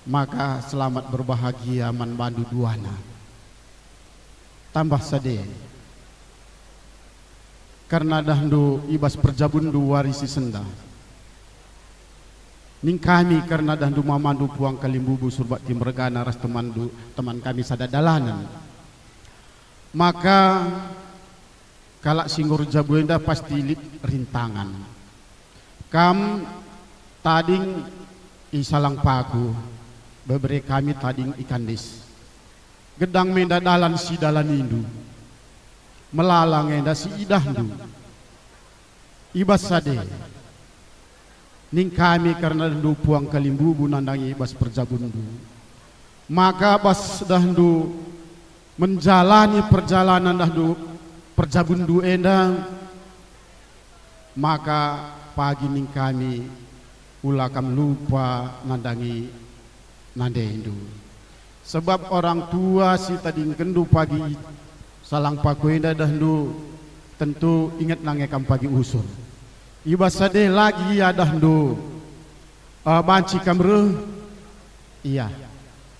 maka selamat berbahagia man bandu duana. Tambah sade, kerna dahndu i bas perjabunndu wari si sendah. Ning kami kerna dahndu mamandu puang kalimbubu surbak timergana ras temanndu, teman kami sada dalanen. Maka kalak si enggo erjabu enda pasti lit rintangan. Kam tading i Salang Paku, bebere kami tading i Kandis. Gedang me enda dalan si dalanindu, melala nge enda si idahndu. I bas sade, ning kami kerna dahndu puang kalimbubu nandangi i bas perjabunndu. Maka bas dahndu menjalani perjalanan dahndu perjabunndu enda, maka pagi ning kami ula kam lupa nandangi nandendu. Sebab orang tua si tadingkenndu pagi Salang Paku enda dahndu tentu inget nange kam pagi usur. I bas sade lagi ia dahndu, eh, banci kam reh. Ia.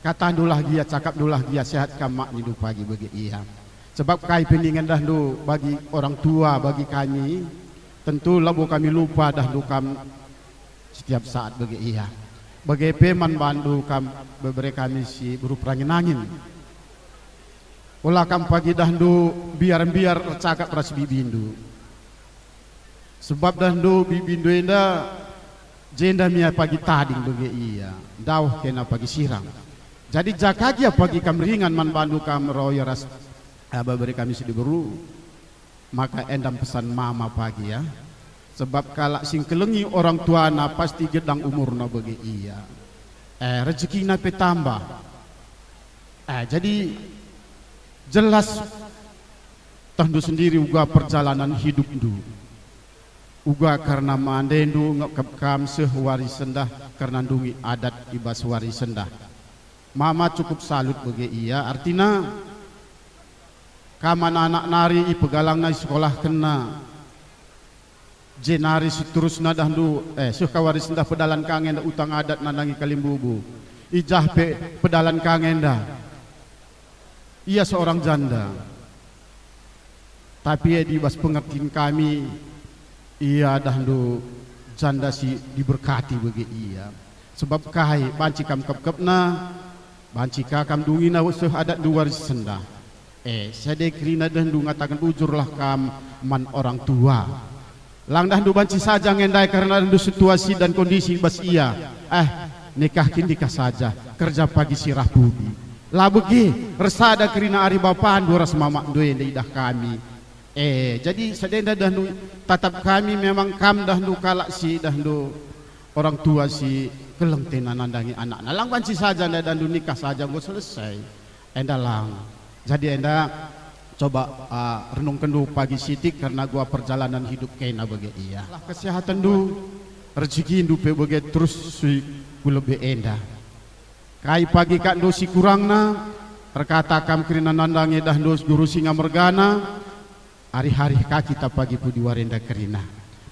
Katandulah gia, cakapndulah gia, sehat kam mak nindu pagi bage ia. Sebab kai pe ningen dahndu bagi orang tua, bagi kami, tentu labo kami lupa dahndu kam setiap saat bage ia. Bage pe man bandu kam bebere kami si beru perangin-angin. Ola kam pagi dahndu mbiar-mbiar ercakap ras bibindu. Sebab dahndu bibindu enda jenda mia pagi tading bage ia, ndauh kena pagi sirang. Jadi jaka gia pagi kam ringan man bandu kam roy ras, eh, bebere kami si diberu. Maka enda pesan mama pagi, ya. Sebab kalak si ngkelengi orang tuana pasti gedang umurna bage ia. Eh, rezekina pe tambah. Eh, jadi jelas tehndu sendiri uga perjalanan hidupndu. Uga kerna mandendu ngekep kam seh wari sendah kerna ndungi adat i bas wari sendah. Mama cukup salut bage ia, artina kam anak-anak nari ipegalangna, isekolahkenna. Jenari seterusna dahndu, eh, seh ka wari sendah pedalan ka nge enda utang adat nandangi kalimbubu. I jah pe pedalan ka nge enda. Ia seorang janda. Tapi ia di bas pengertin kami, ia dahndu janda si diberkati bage ia. Sebab kai banci kam kepkepna, banci ka kam dungina seh adatndu wari sendah. Eh, sade kerina dahndu ngataken bujurlah kam man orang tua. Lang dahndu banci saja nge ndai kerna dahndu situasi dan kondisi bas ia. Eh, nikah kin nikah saja, kerja pagi sirah pudi. La bage, ersada kerina ari bapandu ras mamakndu enda idah kami. Eh, jadi sadenda dahndu tatap kami memang kam dahndu kalak si dahndu orang tua si keleng tena nandangi anakna. Lang banci saja ndai dahndu nikah saja enggo selesai. Enda lang. Jadi enda coba, ah, renungkenndu pagi sitik kerna gua perjalanan hidup kena bage ia. Lah kesehatenndu, rezekindu pe bage terus si ku lebe enda. Kai pagi kakndu si kurangna, erkata kam kerina nandangi dahndu guru singa mergana, arih-arih ka kita pagi pudi wari enda kerina.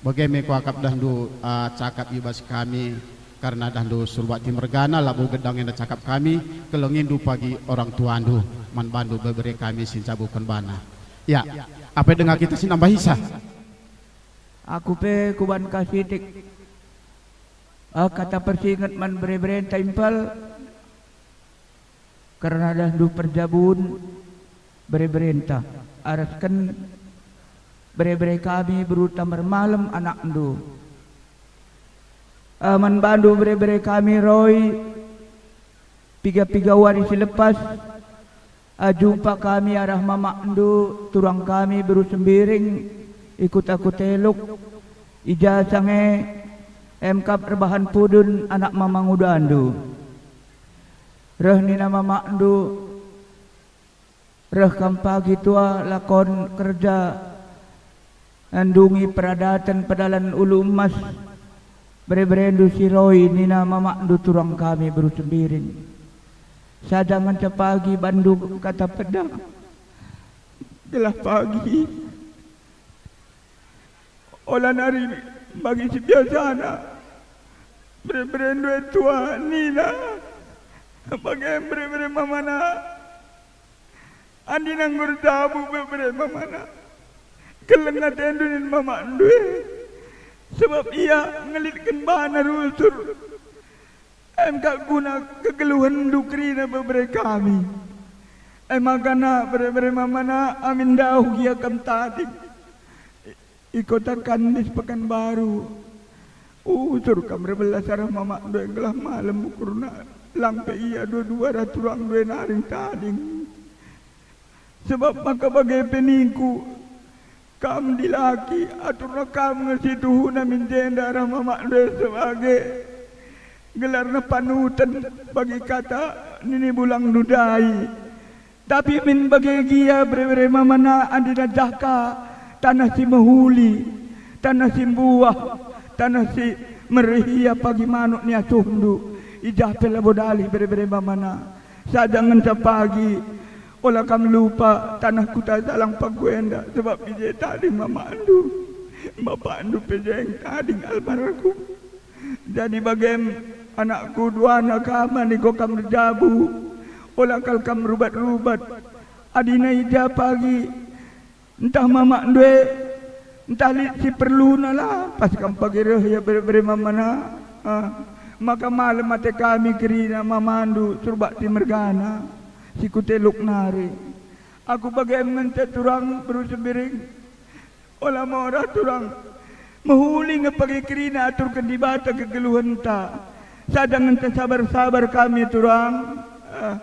Bage me kuakap dahndu, ah, cakap i bas kami, kerna dahndu surbakti mergana, labo gedang enda cakap kami, kelengindu pagi orang tuandu, man bandu bebere kami si ncabuken bana. Ya, apai denga kita si nambahisa? Aku pe kuban ka sitik, ah, kata persinget man bere-berenta impal. Kerna dahndu perjabun bere-berenta, arasken bere-bere kami beruta mermalem anakndu. Ah, man bandu bere-bere kami roy, piga-piga wari si lepas, ah, jumpa kami arah mamakndu, turang kami beru Sembiring, i kuta Kuteluk, i ja sange, em kap erbahan pudun anak mama ngudandu. Reh nina mamakndu, reh kam pagi tua lakon kerja, ndungi peradaten pedalan ulu emas, bere-berendu si roy nina mamakndu turang kami beru Sembiring. Saja ngenca pagi bandu kata peda, gelah pagi. Ola nari bagi si biasana. Bere-berendu e tua nina, bage bere-bere mamana. Andi nanggur jabu bere-bere mamana. Keleng atendu nin mamakndu e. Sebab ia ngelitken bana rusur. Em kap guna kegeluhenndu kerina bebere kami. E maka na bere-bere mamana amin ndauh gia kam tading. I kota Kandis Pekanbaru, usur kam erbelas arah mamakndu e gelah malem ukurna, lang pe ia dua-dua arah turangndu e naring tading. Sebab maka bage pe ningku, kam dilaki, aturna kam nge si tuhuna min jenda arah mamakndu e sebage gelarna panuten bagi kata nini bulangndu ndai. Tapi min bage gia bere-bere mamana andi najahka taneh si mehuli, taneh si mbuah, taneh si merih ia pagi manuk ni asuhndu, i jah pe labo dalih bere-bere mamana. Saja ngenca pagi, ola kam lupa taneh kuta Jalang Pagu enda, sebab i je tading mamakndu, bapakndu pe jeng tading almarhum. Jadi bagem, anakku, duana kam andi enggo kam erjabu, Ola kal kam rubat-rubat. Adina i ja pagi, ntah mamakndu e, ntah lit si perluna, la pas kam pagi reh, ya bere-bere mamana. Ah, maka malem ate kami kerina mamandu Surbakti mergana, si kuteluk nari. Aku bage ngenca turang beru Sembiring. Ola morah turang. Mehuli nge pagi kerina aturken Dibata kegeluhenta. Sada ngenca sabar-sabar kami turang. Ah,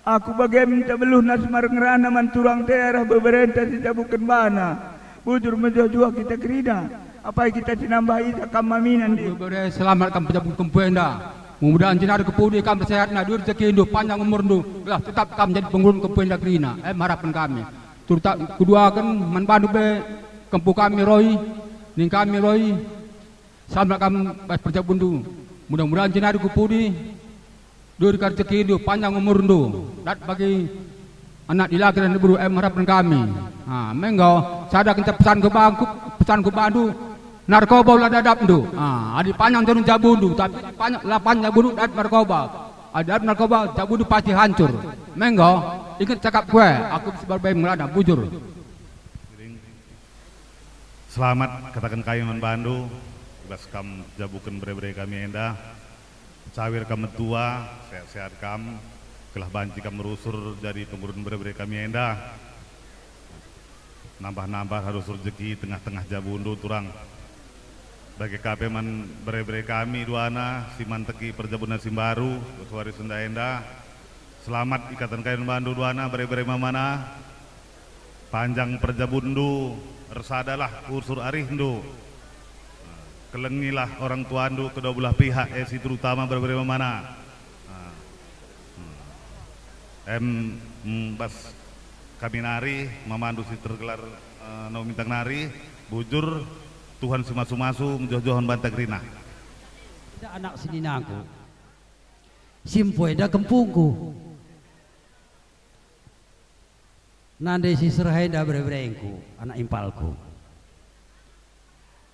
aku bage minta beluh nas mar ngerana man turang te arah beberenta si jabuken bana. Bujur mejuah-juah kita kerina. Apai kita si nambah isa kam maminan di. Bebere selamat kam pejabu kempu enda. Mudah-mudahan jenari kepudi kam sehat, nadu rezekindu, panjang umurndu, gelah tetap kam jadi pengurun kempu enda kerina. Em harapen kami. Turta kuduaken man bandu pe, kempu kami Roy, ning kami Roy, selamat kam bas perjabundu. Mudah-mudahan jenari kepudi, duri rezekindu, panjang umurndu, dat bagi anak dilaki ras diberu, em harapen kami. Ha, menggo, sada kenca pesanku bangku, pesanku bandu, narkoba ola dadapndu. Ha, adi panjang terun jabundu, tapi panjang, la panjang jabundu dat narkoba. Adi dat narkoba, jabundu pasti hancur. Menggo, inget cakapku e, aku si bage ngerana, bujur. Selamat kataken kami man bandu, i bas kam jabuken bere-bere kami enda. Cawir kam metua, sehat-sehat kam, gelah banci kam merusur jadi pengurun bere-bere kami enda. Nambah-nambah arus rejeki tengah-tengah jabundu turang. Bage ka pe man bere-bere kami duana si manteki perjabunna si mbaru, wari enda. Selamat ikataken kami man bandu duana, bere-bere mamana. Panjang perjabunndu, ersadalah usur arihndu. Kelengilah orang tuandu kedua belah pihak, e si terutama bere-bere mamana. Em, mm, bas kami nari, mamandu si tergelar, eh, Nawa Bintang nari, bujur, Tuhan si masu-masu, mejuah-juah man banta kerina. Enda anak seninangku, si empu enda kempungku. Nande si serah enda bere-berengku, anak impalku.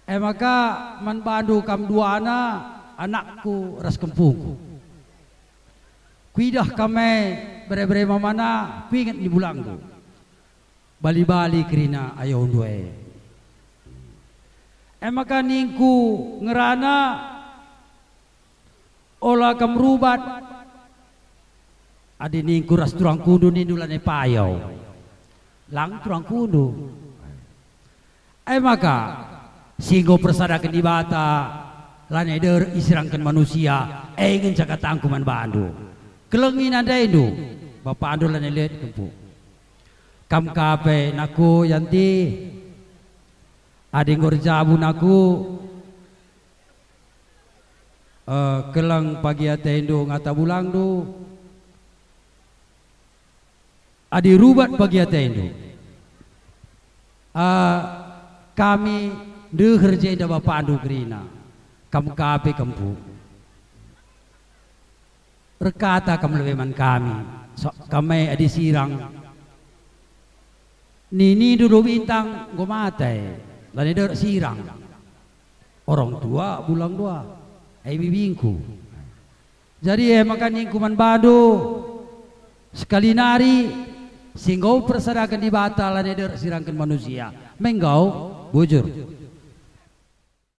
E maka man bandu kam duana, anakku ras kempungku. Kuidah kam e bere-bere mamana, kuinget ni bulangndu. Bali-bali kerina ayondu e. E maka ningku ngerana, ola kam rubat. Adi ningku ras turangkundu, nindu lanai payo. Lang turangkundu. E maka, si enggo persadaken Dibata, lanai derek isirangken manusia, e ngenca katangku man bandu. Kelengi nandaindu, bapandu lanai let kempu. Kam ka pe, nakku Yanti, adi enggo erjabu nakku, eh, keleng pagi atendu ngata bulangndu, adi rubat pagi atendu, eh, kami ndeher jenda bapandu kerina, kam ka pe kempu. Erkata kam lebe man kami, so-, kam e adi sirang. Ninindu do Bintang enggo mate, lanai derek sirang. Orang tua bulang dua, e bibingku. Jadi e maka ningku man bandu, sekali nari, si enggo persadaken Dibata lanai derek sirangken manusia. Menggau, bujur.